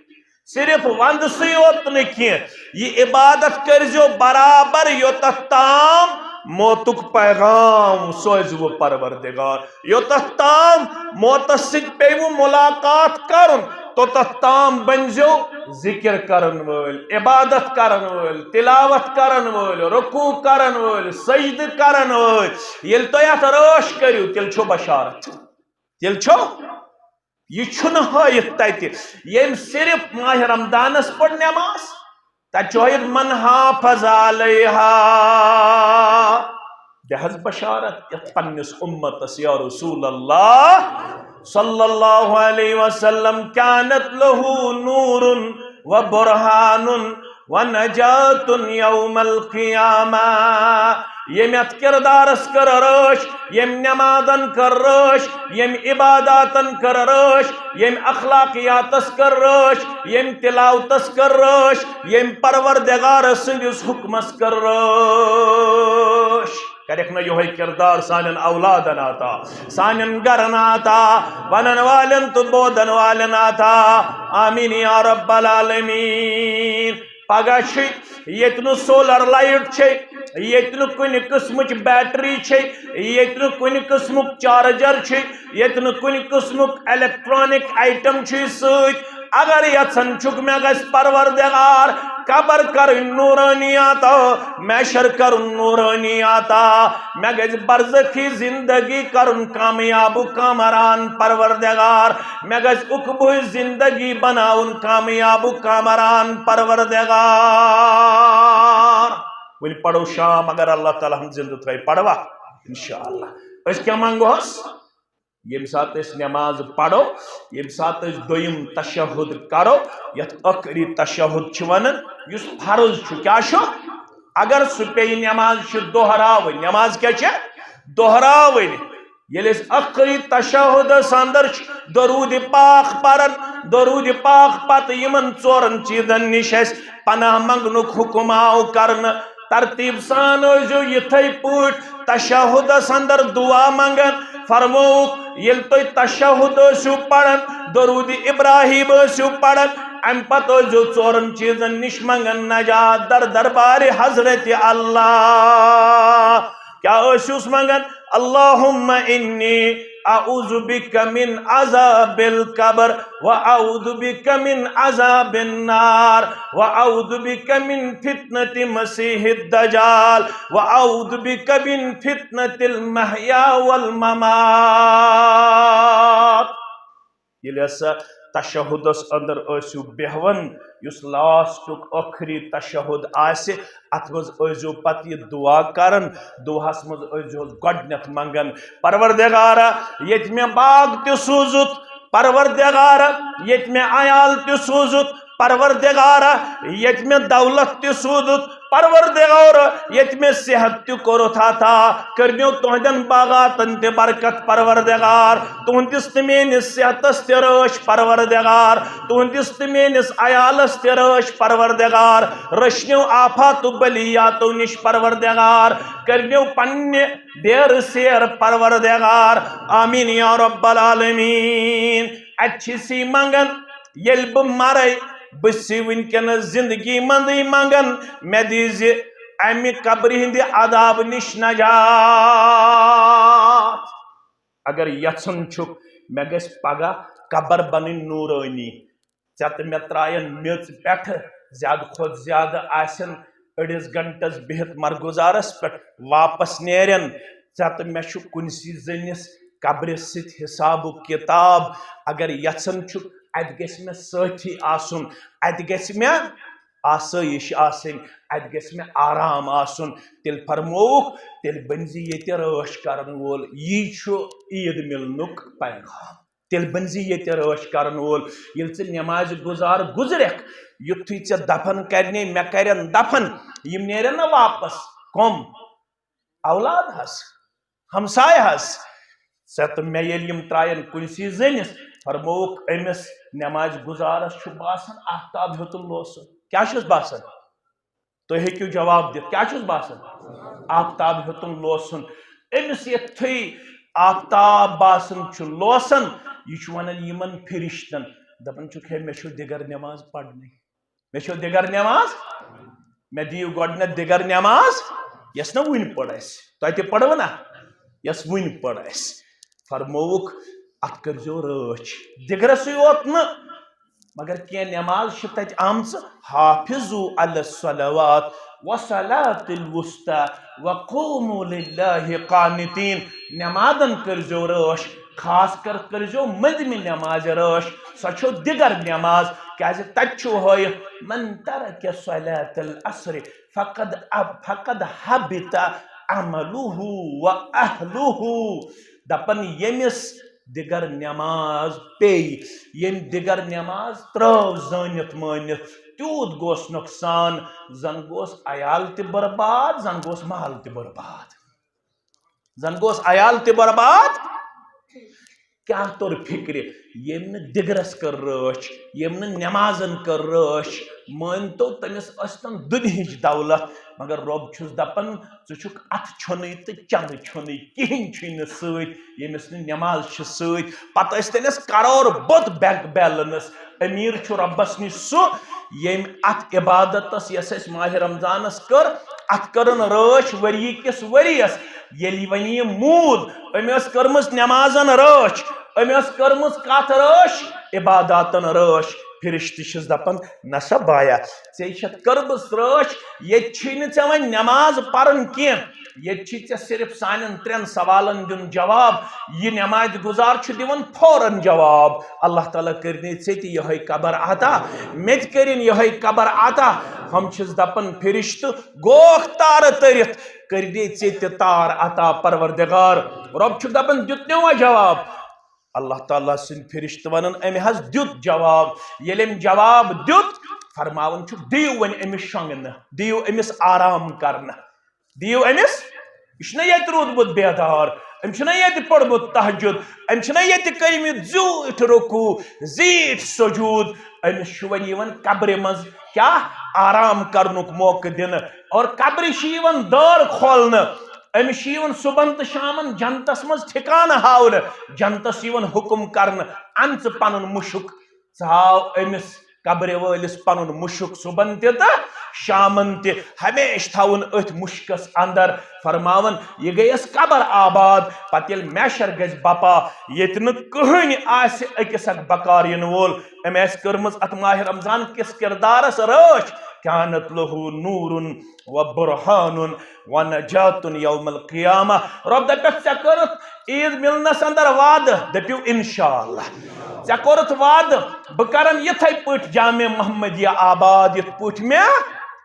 صرف ونٛدسٕے یوت نہٕ کینٛہہ، یہِ عبادت کٔرزیو برابر یوٚتتھ تام موتُک پیغام سوزِ وٕ پروردگار، یوٚتتھ تام موتس سۭتۍ پیٚیہِ وٕ ملاقات کرُن، توٚتتھ تام بٔنزیو ذکر کرن وٲلۍ، عبادت کرن وٲلۍ، تلاوت کرن وٲلۍ، رکوع کرن وٲلۍ، سجدٕ کرن وٲلۍ۔ ییٚلہِ تُہۍ اتھ رٲچھ کٔرِو، تیٚلہِ چھو بشارت، تیٚلہِ چھو۔ یہِ چھُنہٕ ہٲیِتھ تتہِ، ییٚمۍ صرف ماہِ رمضانس پٔر نٮ۪ماز، تتہِ چھُ ہٲیِتھ من حافظ علیہا۔ دِ حظ بشارت یتھ پننِس امتس یا رسول اللہ صلی اللہ علیہ وسلم، كانت له نور وبرهان ونجات يوم القيامة۔ ییٚمۍ اتھ کردارس کٔر رٲچھ، ییٚمۍ نمازن کٔر رٲچھ، ییٚمۍ عباداتن کٔر رٲچھ، ییٚمۍ اخلاقیاتس کٔر رٲچھ، ییٚمۍ تلاوتس کٔر رٲچھ، ییٚمۍ پروردگار سٕنٛدِس حکمس کٔر رٲچھ۔ کرکھ نہ یہوے کردار سانٮ۪ن اولادن عطا، سانٮ۪ن گرن عطا، ونن والٮ۪ن تہٕ بوزن والٮ۪ن عطا۔ آمین یا رب العالمین۔ پگاہ چھِ ییٚتہِ نہٕ سولر لایٹ چھے، ییٚتہِ نہٕ کُنہِ قٕسمٕچ بیٹری چھے، ییٚتہِ نہٕ کُنہِ قٕسمُک چارجر چھُے، ییٚتہِ نہٕ کُنہِ قٕسمُک electronic item چھُے سۭتۍ، اگر یژھان چھُکھ مےٚ گژھِ پروردگار قبر کرٕنۍ نورانیات، محشر کرُن نورانیات، مےٚ گژھِ برزخی زندگی کرُن کامیاب و کامران پروردگار، مےٚ گژھِ عقبٕچ زندگی بناوُن کامیاب و کامران پروردگار۔ وۄنۍ پرو شام، اگر اللہ تعالیٰ ہن زندٕ تھٲے، پروا؟ انشاءاللہ۔ أسۍ کیٛاہ منٛگہوس؟ ییٚمہِ ساتہٕ أسۍ نماز پرو، ییٚمہِ ساتہٕ أسۍ دوٚیِم تشہد کرو، یتھ ٲخری تشہد چھِ ونان، یُس فرض چھُ، کیٛاہ چھُ؟ اگر سُہ پیٚیہِ نماز چھِ دۄہراوٕنۍ، نماز کیٛاہ چھےٚ؟ دۄہراوٕنۍ۔ ییٚلہِ أسۍ ٲخری تشہدس اندر چھِ درود پاک پران، درود پاک پتہٕ یِمن ژورن چیٖزن نِش اَسہِ پناہ منگنُک حکم آو کرنہٕ، ترتیب سان ٲسۍزیو یِتھے پٲٹھۍ تشہدس اندر دعا منگان۔ فرمووُکھ، ییٚلہِ تُہۍ تشہد ٲسِو پران، درود ابراہیم ٲسِو پران، امہِ پتہٕ ٲسۍزیو ژورن چیٖزن نِش منگان نجات در دربارِ حضرت اللہ۔ کیٛاہ ٲسِوس منگان؟ اللہم انی اعوذ بک من عذاب القبر و اعوذ بک من عذاب النار و اعوذ بک من فتنة مسیح الدجال و اعوذ بک من فتنة المحیا والممات۔ ییٚلہِ ہسا تشہدس اندر ٲسِو بیہوان، یُس لاسٹُک ٲخری تشہد آسہِ، اتھ منٛز ٲسۍزیو پتہٕ یہِ دعا کران، دعاہس منٛز ٲسۍزیوس گۄڈٕنیتھ منٛگان، پروردگارا، ییٚتہِ مےٚ باغ تہِ سوٗزُتھ، پروردگارا، ییٚتہِ مےٚ عیال تہِ سوٗزُتھ، پروردگارا، ییٚتہِ مےٚ دولت تہِ سوٗزُتھ، پروردگارا، ییٚتہِ مےٚ صحت تہِ کوٚرُتھ عطا، کٔرنیو تُہنٛدٮ۪ن باغاتن تہِ برکت، پروردگار، تُہنٛدِس تہٕ میٲنِس صحتس تہِ رٲچھ، پروردگار، تُہنٛدِس تہٕ میٲنِس عیالس تہِ رٲچھ، پروردگار، رٔچھنیو آفات و بلیاتو نِش، پروردگار، کٔرنیو پننہِ ڈیرٕ سیر، پروردگار، آمین یا رب العالمین۔ اتہِ چھِ سی منگان، ییٚلہِ بہٕ مرے، بہٕ چھُسے وٕنکیٚنس زندگی منٛزٕے منگان، مےٚ دیٖزِ امہِ قبرِ ہٕنٛدِ عذاب نِش نجات۔ اگر یژھان چھُکھ مےٚ گژھِ پگاہ قبر بنٕنۍ نورٲنی، ژےٚ تہٕ مےٚ ترٛاین میٚژ پٮ۪ٹھٕ، زیادٕ کھۄتہٕ زیادٕ آسن أڑِس گنٹس بِہِتھ مرگُزارس پٮ۪ٹھ، واپس نیرن۔ ژےٚ تہٕ مےٚ چھُ کُنسی زٔنِس قبرِ سۭتۍ حسابُک کتاب۔ اگر یژھان چھُکھ اتہِ گژھِ مےٚ سٲتھی آسُن، اتہِ گژھِ مےٚ آسٲیِش آسٕنۍ، اتہِ گژھِ مےٚ آرام آسُن، تیٚلہِ فرمووُکھ، تیٚلہِ بٔنزِ ییٚتہِ رٲچھ کرن وول۔ یی چھُ عیٖد مِلنُک پیغام۔ تیٚلہِ بٔنزِ ییٚتہِ رٲچھ کرن وول۔ ییٚلہِ ژٕ نمازِ گُزار گُزرکھ، یُتھُے ژےٚ دفن کرنے، مےٚ کرن دفن، یِم نیرن نہ واپس۔ کم؟ اولاد حظ، ہمساے حظ۔ ژےٚ تہٕ مےٚ ییٚلہِ یِم ترٛاین کُنسی زٔنِس، فرمووُکھ، أمِس نمازِ گُزارس چھُ باسان آفتاب ہیوٚتُن لوسُن۔ کیٛاہ چھُس باسان؟ تُہۍ ہیٚکِو جواب دِتھ، کیٛاہ چھُس باسان؟ آفتاب ہیوٚتُن لوسُن۔ أمِس یِتھُے آفتاب باسان چھُ لوسان، یہِ چھُ وَنان یِمن فرشتن، دَپان چھُکھ، ہے، مےٚ چھُ دِگر نٮ۪ماز پرنٕے، مےٚ چھُ دِگر نٮ۪ماز، مےٚ دِیِو گۄڈٕنٮ۪تھ دِگر نٮ۪ماز، یۄس نہٕ وُنہِ پٔر اَسہِ، تۄہہِ تہِ پٔرٕو نا، یۄس وُنہِ پٔر اَسہِ۔ فرمووُکھ، اَتھ کٔرۍزیو رٲچھ، دِگرَسٕے یوت نہٕ، مگر کینٛہہ نماز چھِ تتہِ آمژٕ، حافظوا علی الصلوات والصلاة الوسطی وقوموا للہ قانتین۔ نمازن کٔرزیو رٲچھ، خاص کر کٔرزیو مٔنزمہِ نمازِ رٲچھ، سۄ چھو دِگر نماز، کیازِ تتہِ چھُو ہٲیِتھ، من ترک صلاة العصر فقد اب-، فقد حبط عملہ و اہلہ۔ دپان ییٚمِس دِگر نٮ۪ماز پیٚیہِ، ییٚمۍ دِگر نٮ۪ماز ترٲو زٲنِتھ مٲنِتھ، تیوٗت گوس نۄقصان، زن گوس عیال تہِ برباد، زن گوس مال تہِ برباد، زن گوس عیال تہِ برباد۔ کیٛاہ توٚر فِکرِ؟ ییٚمۍ نہٕ دِگرس کٔر رٲچھ، ییٚمۍ نہٕ نٮ۪مازن کٔر رٲچھ، مٲنۍ تو تٔمِس ٲسۍ تن دُنہِچ دولت، مگر رۄب چھُس دپان، ژٕ چھُکھ اتھٕ چھۄنٕے تہٕ چندٕ چھۄنٕے، کِہیٖنۍ چھُے نہٕ سۭتۍ۔ ییٚمِس نہٕ نٮ۪ماز چھِ سۭتۍ، پتہٕ ٲسۍ تٔمِس کرور بوٚد بینک بیلنس۔ امیر چھُ رۄبس نِش سُہ، ییٚمۍ اتھ عبادتس، یۄس اَسہِ ماہِ رمضانس کٔر، اتھ کٔرٕن رٲچھ ؤری کِس ؤریس۔ ییٚلہِ وۄنۍ یہِ موٗد، أمۍ ٲس کٔرمٕژ نٮ۪مازن رٲچھ، أمۍ ٲس کٔرمٕژ کتھ رٲچھ؟ عباداتن رٲچھ۔ فرشتہٕ چھِس دپان، نسا بایا، ژےٚ چھتھ کٔرمٕژ رٲچھ، ییٚتہِ چھُے نہٕ ژےٚ وۄنۍ نٮ۪ماز پرُن کینٛہہ، ییٚتہِ چھُے ژےٚ صرف سانٮ۪ن ترٛٮ۪ن سوالن دیُن جواب۔ یہِ نٮ۪مازِ گُزار چھُ دِوان فوراً جواب، اللہ تعالیٰ کٔرِنَے ژےٚ تہِ یِہوٚے قبر عطا، مےٚ تہِ کٔرِن یِہوٚے قبر عطا۔ ہم چھِس دپان، فرشتہٕ، گوکھ تارٕ تٔرِتھ، کٔرِنَے ژےٚ تہِ تار عطا، پروردگار۔ رۄب چھُ دپان، دیُتنَے وۄنۍ جواب؟ اللہ تعالیٰ سٕنٛدۍ فرشتہٕ ونان، أمۍ حظ دیُت جواب۔ ییٚلہِ أمۍ جواب دیُت، فرماوان چھُکھ، دِیِو وۄنۍ أمِس شۄنٛگنہٕ، دِیِو أمِس آرام کرنہٕ، دِیِو أمِس، یہِ چھُنہ ییٚتہِ روٗدمُت بیدار، أمۍ چھُنہ ییٚتہِ پوٚرمُت تہجد، أمۍ چھِنہ ییٚتہِ کٔرمٕتۍ زیوٗٹھ رکوع، زیٖٹھ سجوٗد، أمِس چھُ وۄنۍ یِوان قبرِ منٛز کیٛاہ؟ آرام کرنُک موقعہٕ دِنہٕ۔ اور قبرِ چھِ یِوان دٲر کھولنہٕ، أمِس چھِ یِوان صُبحن تہٕ شامن جنتس منٛز ٹھکانہٕ ہاونہٕ، جنتس یِوان حُکم کرنہٕ، اَن ژٕ پنُن مُشُک، ژٕ ہاو أمِس قبرِ وٲلِس پنُن مُشُک صُبحن تہِ تہٕ شامن تہِ، ہمیشہِ تھاوُن أتھۍ مُشکس اندر۔ فرماوان، یہِ گٔیَس قبر آباد، پتہٕ ییٚلہِ محشر گژھِ بپا، ییٚتہِ نہٕ کٕہٕنۍ آسہِ أکِس اکھ بکار یِنہٕ وول۔ أمۍ آسہِ کٔرمٕژ اتھ ماہِ رمضان کِس کردارس رٲچھ، کانت لہو نورن و برہانن و نجاتن یوم القیامہ۔ رۄب دپٮ۪س، ژےٚ کٔرٕتھ عیٖد مِلنس اندر وعدٕ، دٔپِو انشاءاللہ۔ ژےٚ کوٚرُتھ وعدٕ، بہٕ کرن یِتھے پٲٹھۍ جامع محمدیہ آباد، یِتھ پٲٹھۍ مےٚ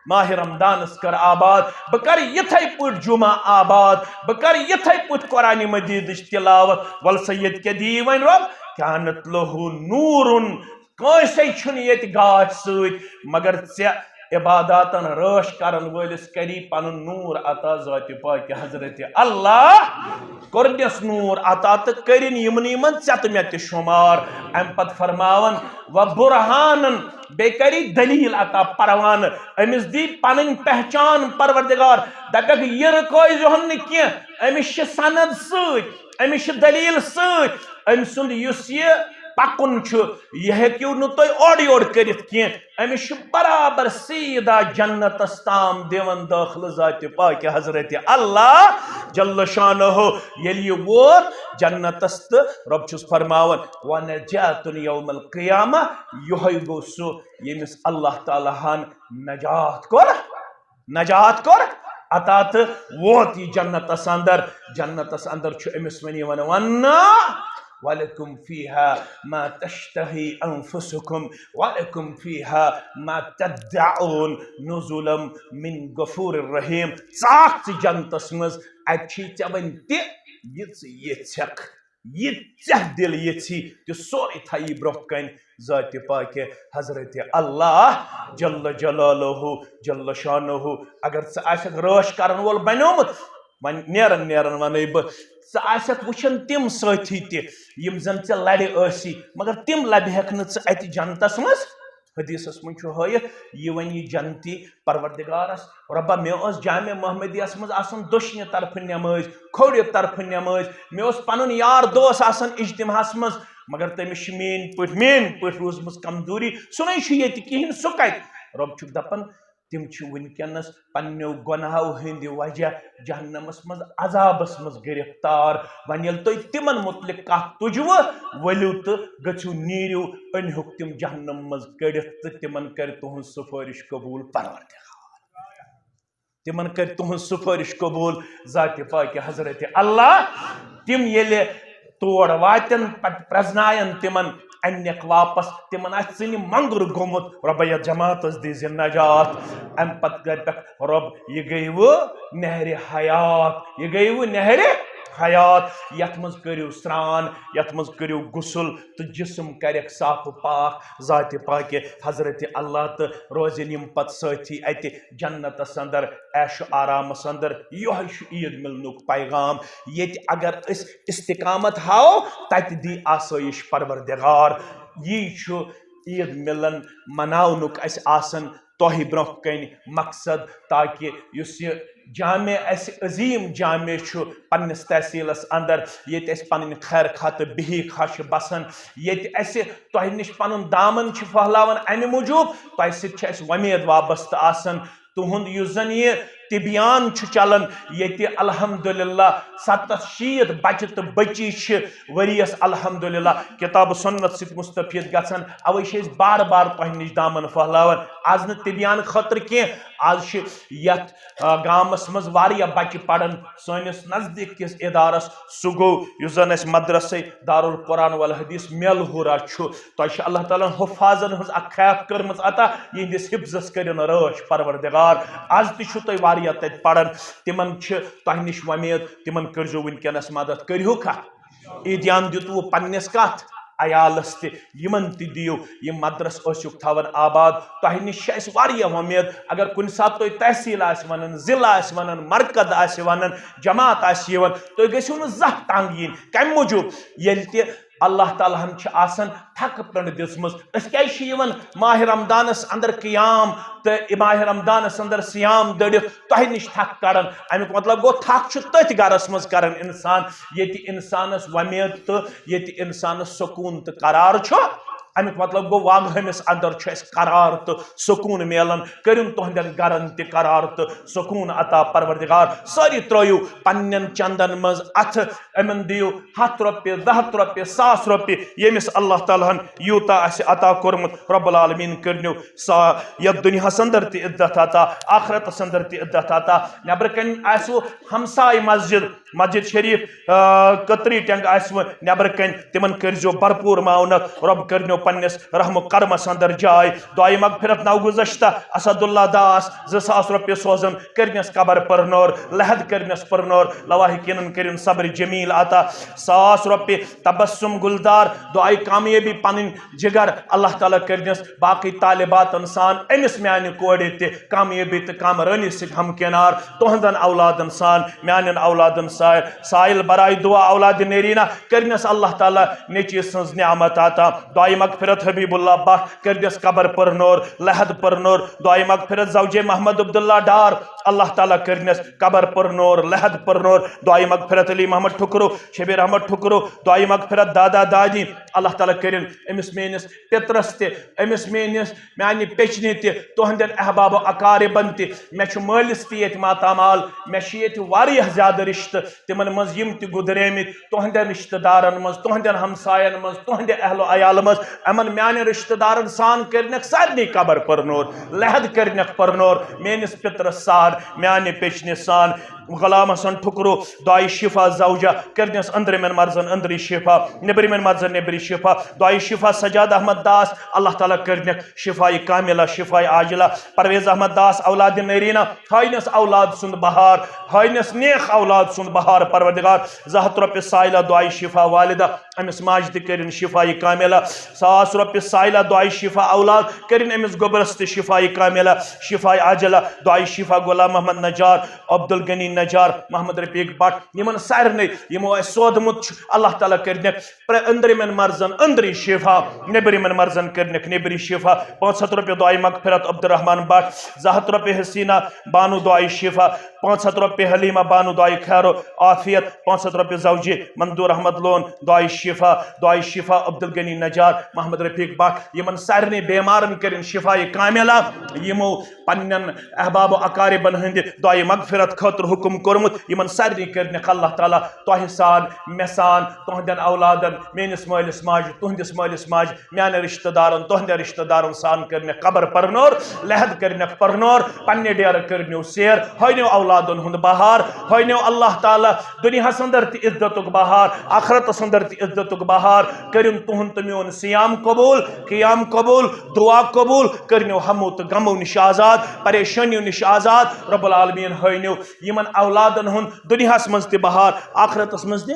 ماہِ رمضانس کٔر آباد، بہٕ کرٕ یِتھے پٲٹھۍ جمعہ آباد، بہٕ کرٕ یِتھے پٲٹھۍ قرآن مجیدٕچ تلاوت۔ وَلہٕ سا ییٚتہِ کیٛاہ دِیی وۄنۍ رۄب؟ کانت لہو نورن، کٲنٛسے چھُنہٕ ییٚتہِ گاش سۭتۍ، مگر ژےٚ عباداتن رٲچھ کرن وٲلِس کری پنُن نور عطا ذاتِ پاکہِ حضرت اللہ۔ کوٚرنس نور عطا تہٕ کٔرِن یِمنٕے منٛز ژےٚ تہٕ مےٚ تہِ شُمار۔ امہِ پتہٕ فرماون، و برہانن، بیٚیہِ کری دلیل عطا پروانہٕ۔ أمِس دی پنٕنۍ پہچان پروردگار، دپکھ یہِ رُکٲے زِہون نہٕ کینٛہہ، أمِس چھِ سند سۭتۍ، أمِس چھِ دلیل سۭتۍ، أمۍ سُنٛد یُس یہِ پکُن چھُ، یہِ ہیٚکِو نہٕ تُہۍ اورٕ یورٕ کٔرِتھ کینٛہہ۔ أمِس چھُ برابر سیدھا جنتس تام دِوان دٲخلہٕ ذاتِ پاکہِ حضرت اللہ جل شانہ۔ ییٚلہِ یہِ ووت جنتس تہٕ رۄب چھُس فرماوان، "ونجاتن یوم القیامہ"، یِہوٚے گوٚو سُہ ییٚمِس اللہ تعالیٰ ہن نجات کوٚر، نجات کوٚر عطا تہٕ ووت یہِ جنتس اندر۔ جنتس اندر چھُ أمِس وۄنۍ یِوان وننہٕ، "ولکم فیہا ما تشتہی انفسکم ولکم فیہا ما تدعون نزلا من غفور الرحیم"۔ ژاکھ ژٕ جنتس منٛز، اتہِ چھی ژےٚ وۄنۍ تہِ یہِ ژٕ یژھکھ، یہِ ژےٚ دِل یژھی، تہِ سورُے تھایی برونٛہہ کنہِ ذاتِ پاکہِ حضرت اللہ جل جلالہ جل شانہ۔ اگر ژٕ آسکھ رٲچھ کرن وول بنیومُت، وۄنۍ نیرن نیرن ونے بہٕ، ژٕ آسکھ وٕچھان تِم سٲتھی تہِ یِم زن ژےٚ لرِ ٲسی، مگر تِم لبہِ ہیکھ نہٕ ژٕ اتہِ جنتس منٛز۔ حدیثس منٛز چھُ ہٲیِتھ، یہِ وۄنۍ یہِ جنتی پروردگارس، "رۄبا، مےٚ ٲس جامع محمدیس منٛز آسان دٔچھنہِ طرفہٕ نٮ۪مٲز، کھوٚورِ طرفہٕ نٮ۪مٲز، مےٚ اوس پنُن یار دوس آسان اجتماعس منٛز، مگر تٔمِس چھِ میٲنۍ پٲٹھۍ، میٲنۍ پٲٹھۍ روٗزمٕژ کمزوری، سُہ نَے چھُ ییٚتہِ کِہیٖنۍ، سُہ کتہِ؟" رۄب چھُکھ دپان، تِم چھِ وٕنکیٚنس پننیو گۄناہو ہٕنٛدِ وجہ جہنمس منٛز عذابس منٛز گرفتار۔ وۄنۍ ییٚلہِ تُہۍ تِمن متعلق کتھ تُجوٕ، ؤلِو تہٕ گٔژھِو، نیٖرِو، أنۍہُکھ تِم جہنم منٛز کٔڑِتھ تہٕ تِمن کرِ تُہنٛز سفٲرِش قبول پروردگار۔ تِمن کرِ تُہنٛز سفٲرِش قبول ذاتِ پاکہِ حضرت اللہ۔ تِم ییٚلہِ تور واتن، پتہٕ پرزناین تِمن، انکھ واپس، تِمن آسہِ ژٕنہِ مۄنگُر گوٚمُت، "رۄبہ، یتھ جماعتس دیٖزِ نجات۔" امہِ پتہٕ کرِ پٮ۪ٹھ، "رۄب، یہِ گٔیوٕ نہرِ حیات، یہِ گٔیوٕ نہرِ حیات، یتھ منٛز کٔرِو سرٛان، یتھ منٛز کٔرِو غسل تہٕ جسم کرٮ۪کھ صاف و پاک ذاتِ پاکہِ حضرت اللہ، تہٕ روزن یِم پتہٕ سٲتھی اتہِ جنتس اندر، عیش و آرامس اندر۔" یِہوٚے چھُ عید مِلنُک پیغام۔ ییٚتہِ اگر أسۍ استقامت ہاوو، تتہِ دی آسٲیِش پروردگار۔ یی چھُ عید مِلن مناونُک اسہِ آسان تۄہہِ برونٛہہ کنہِ مقصد، تاکہِ یُس یہِ جامع اسہِ عظیٖم جامع چھُ پننِس تحصیلس اندر، ییٚتہِ اسہِ پنٕنۍ خیر خواہ تہٕ بِہِکھ خواہ چھِ بسان، ییٚتہِ اسہِ تۄہہِ نِش پنُن دامن چھِ پھٔہلاوان، امہِ موٗجوٗب تۄہہِ سۭتۍ چھِ اسہِ وۄمید وابستہٕ آسان۔ تُہُنٛد یُس زن یہِ تبیان چھُ چلان، ییٚتہِ الحمدللہ ستتھ شیٖتھ بچہِ تہٕ بچی چھِ ؤریس الحمدللہ کتاب سنت سۭتۍ مستفید گژھان۔ اوے چھِ أسۍ بار بار تۄہہِ نِش دامن پھٔہلاوان۔ از نہٕ تبیان خٲطرٕ کینٛہہ، از چھِ یتھ، آ، گامس منٛز واریاہ بچہِ پران۔ سٲنِس نزدیٖک کِس ادارس، سُہ گوٚو یُس زن اسہِ مدرسے دارالقرآن والحدیث میلہورا چھُ۔ تۄہہِ چھِ اللہ تعالیٰ ہن حفاظن ہٕنٛز اکھ کھیپ کٔرمٕژ عطا، یِہنٛدِس حفظس کٔرِو نہٕ رٲچھ پروردگار۔ از تہِ چھِو تُہۍ واریاہ تتہِ پران، تِمن چھِ تۄہہِ نِش وۄمید، تِمن کٔرۍزیو وٕنکیٚنس مدد، کٔرِہُکھ اتھ۔ عیدیان دیُتوٕ پننِس کتھ عیالس تہِ، یِمن تہِ دِیِو، یِم مدرس ٲسِو تھاوان آباد۔ تۄہہِ نِش چھِ اسہِ واریاہ وۄمید، اگر کُنہِ ساتہٕ تُہۍ تحصیل آسہِ ونان، ضلع آسہِ ونان، مرکز آسہِ ونان، جماعت آسہِ یِوان، تُہۍ گٔژھِو نہٕ زانٛہہ تنگ یِنۍ۔ کمہِ موٗجوٗب؟ ییٚلہِ تہِ اللہ تعالیٰ ہن چھِ آسان تھکہٕ پٔنڈ دِژمٕژ۔ أسۍ کیازِ چھِ یِوان ماہِ رمضانس اندر قیام تہٕ ماہِ رمضانس اندر صیام دٔڑِتھ تۄہہِ نِش تھکھ کڑان؟ امیُک مطلب گوٚو، تھکھ چھُ تٔتھۍ گرس منٛز کران انسان، ییٚتہِ انسانس وۄمید تہٕ ییٚتہِ انسانس سکوٗن تہٕ قرار چھُ اَمیُک مطلب گوٚو، واگہٲمِس اندر چھُ اَسہِ قرار تہٕ سکوٗن میلان۔ کٔرِن تُہنٛدٮ۪ن گرن تہِ قرار تہٕ سکوٗن عطا، پروردگار۔ سٲری ترٲیِو پننٮ۪ن چندن منٛز اَتھٕ، یِمن دِیِو ہَتھ رۄپیہِ، زٕ ہَتھ رۄپیہِ، ساس رۄپیہِ، ییٚمِس اللہ تعالیٰ ہن یوٗتاہ آسہِ عطا کوٚرمُت، رب العالمین کٔرنو سا یتھ دُنیاہس اندر تہِ عزت عطا، آخرتس اندر تہِ عزت عطا۔ نٮ۪برٕ کنہِ آسِوٕ ہمساے مسجد، مسجد شریف، آ، کتری ٹینگ آسِوٕ نٮ۪برٕ کنہِ، تِمن کٔرزیو بھرپور معاونت۔ رب کٔرنو پننِس رحم و کرمس اندر جاے۔ دعائے مغفرت نوگزشتہ اسد اللہ داس زٕ ساس رۄپیہِ سوزن، کٔرنس قبر پرنور، لحد کٔرنس پرنور، لواحقینن کٔرِن صبر جمیل عطا۔ ساس رۄپیہِ تبسم گلدار، دعائے کامیٲبی پنٕنۍ جگر، اللہ تعالیٰ کٔرنس باقٕے طالباتن سان أمِس میانہِ کورِ تہِ کامیٲبی تہٕ کامرٲنی سۭتۍ ہمکنار۔ تُہنٛدن اولادن سان، میانٮ۪ن اولادن سان، سائل برائے دعا اولاد نیرینہ، کٔرنس اللہ تعالیٰ نیچی سٕنٛز نعمت عطا۔ دعائے مغفرت حبیب اللہ بٹ، کٔرنس قبر پرنور، لحد پرنور۔ دعائے مغفرت زوجے محمد عبداللہ ڈار، اللہ تعالیٰ کٔرنس قبر پرنور، لحد پرنور۔ دعائے مغفرت علی محمد ٹھکرو، شبیر احمد ٹھکرو۔ دعائے مغفرت دادا دادی، اللہ تعالیٰ کٔرِن أمِس میٲنِس پِترَس تہِ، أمِس میٲنِس، میانہِ پیٚچنہِ تہِ، تُہنٛدٮ۪ن احباب و اقاربن تہِ۔ مےٚ چھُ مٲلِس تہِ ییٚتہِ ماتامال، مےٚ چھِ ییٚتہِ واریاہ زیادٕ رِشتہٕ، تِمن منٛز یِم تہِ گُزریمٕتۍ، تُہنٛدٮ۪ن رِشتہٕ دارن منٛز، تُہنٛدٮ۪ن ہمساین منٛز، تُہنٛدِ اہل و عیال منٛز، یِمن میانٮ۪ن رِشتہٕ دارن سان کٔرنکھ سارنٕے قبر پرنور، لحد کٔرنکھ پرنور، میٲنِس پِترَس سان، میانہِ پیٚچنہِ سان۔ غلام حسن ٹھکرو، دعائے شفا زوجہ، کٔرنس أنٛدرمٮ۪ن مرضن أنٛدری شفا، نیٚبرمٮ۪ن مرضن نیٚبری شفا۔ دعائے شفا سجاد احمد داس، اللہ تعالیٰ کٔرنکھ شفاء کاملہ، شفاء عاجلہ۔ پرویز احمد داس اولاد نیرینہ، ہٲینس اولاد سُنٛد بہار، ہٲینس نیک اولاد سُنٛد بہار، پروردگار۔ زٕ ہتھ رۄپیہِ سائلہ، دعائے شفا والدہ، أمِس ماجہِ تہِ کٔرِن شفاء کاملہ۔ ساس رۄپیہِ سائلہ، دعائے شفا اولاد، کٔرِن أمِس گوٚبرس تہِ شفاء کاملہ، شفاء عاجلہ۔ دعائے شفا غلام محمد نجار، عبدالغنی نجار، محمد رفیق بٹ، یِمن سارنٕے یِمو اَسہِ سوٗدمُت چھُ، اللہ تعالیٰ کٔرنکھ پرٛ-، أنٛدرِمٮ۪ن مرضن أنٛدری شفا، نیٚبرِمٮ۪ن مرضن کٔرنکھ نیٚبری شفا۔ پانٛژھ ہتھ رۄپیہِ دعائے مغفرت عبدالرحمان بٹ، زٕ ہتھ رۄپیہِ حسینہ بانو دعائے شفا، پانٛژھ ہتھ رۄپیہِ حلیمہ بانو دعائے خیر و عافیت، پانٛژھ ہتھ رۄپیہِ زوجی مندور احمد لون دعائے شفا، دعائے شفا عبدالغنی نجار، محمد رفیق بٹ، یِمن سارنٕے بیمارن کٔرِن شفاء کاملہ، یِمو پننٮ۪ن احباب و اقاربن ہٕنٛدِ دعائے مغفرت خٲطرٕ حکم کوٚرمُت، یِمن سارنٕے کٔرنکھ اللہ تعالیٰ تۄہہِ سان، مےٚ سان، تُہنٛدٮ۪ن اولادن، میٲنِس مٲلِس ماجہِ، تُہنٛدِس مٲلِس ماجہِ، میانٮ۪ن رشتہٕ دارن، تُہنٛدٮ۪ن رشتہٕ دارن سان کٔرنکھ قبر پرنور، لحد کٔرنکھ پرنور، پننہِ ڈیرٕ کٔرنیو سیر، ہٲینیو اولادن ہُنٛد بہار، ہٲینیو اللہ تعالیٰ دُنیاہس اندر تہِ عزتُک بہار، آخرتس اندر تہِ عزتُک بہار۔ کٔرِن تُہُنٛد تہٕ میون صیام قبول، قیام قبول، دعا قبول۔ کٔرنیو ہمو تہٕ غمو نِش آزاد، پریشٲنیو نِش آزاد۔ رب العالمین ہٲینیو یِمن اولادن ہُنٛد دُنیاہس منٛز تہِ بہار، آخرتس منٛز تہِ۔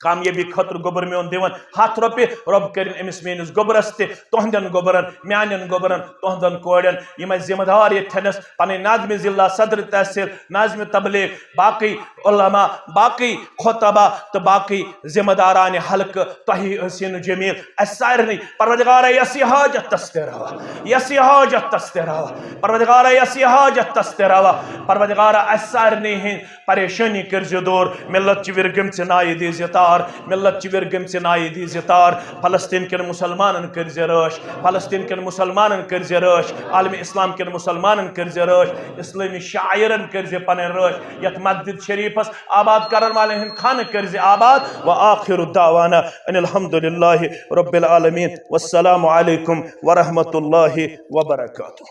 کامیٲبی خٲطرٕ گوٚبُر میون دِوان ہتھ رۄپیہِ، رۄب کٔرِن أمِس میٲنِس گوٚبرس تہِ، تُہنٛدٮ۪ن گوٚبرن، میانٮ۪ن گوٚبرن، تُہنٛدٮ۪ن کورٮ۪ن، یِم اَسہِ ذمہٕ دار ییٚتہِ تھٲنَس، پنٕنۍ ناظمِ ضلع، صدر تحصیل، ناظمِ تبلیغ، باقٕے علماء، باقٕے خطبہ تہٕ باقٕے ذمہٕ دارانہِ حلقہٕ، تۄہہِ حسین جمیل، اَسہِ سارنٕے۔ پروردگارا، یۄس یہِ حاجت تس تہِ روا، یۄس یہِ حاجت تس تہِ روا، پروردگارا، یۄس یہِ حاجت تس تہِ روا، پروردگارا، اَسہِ سارنٕے ہٕنٛدۍ پریشٲنی کٔرزِ دوٗر۔ ملت چہِ وِرِ گٔمژِ نایہِ دیٖزِ تار، ملت چہِ وِرِ گٔمژِ نایہِ دیٖزِ تار۔ فلسطین کٮ۪ن مُسلمانن کٔرزِ رٲچھ، فلسطین کٮ۪ن مُسلمانن کٔرزِ رٲچھ، عالمِ اسلام کٮ۪ن مُسلمانن کٔرزِ رٲچھ، اسلٲمی شاعرن کٔرزِ پنٕنۍ رٲچھ، یتھ مسجد شریفس آباد کرن والٮ۪ن ہٕنٛدۍ خانہٕ کٔرزِ آباد۔ وآخر دعوانا ان الحمد للہ رب العالمین۔ والسلام علیکم ورحمۃ اللہ وبرکاتہ۔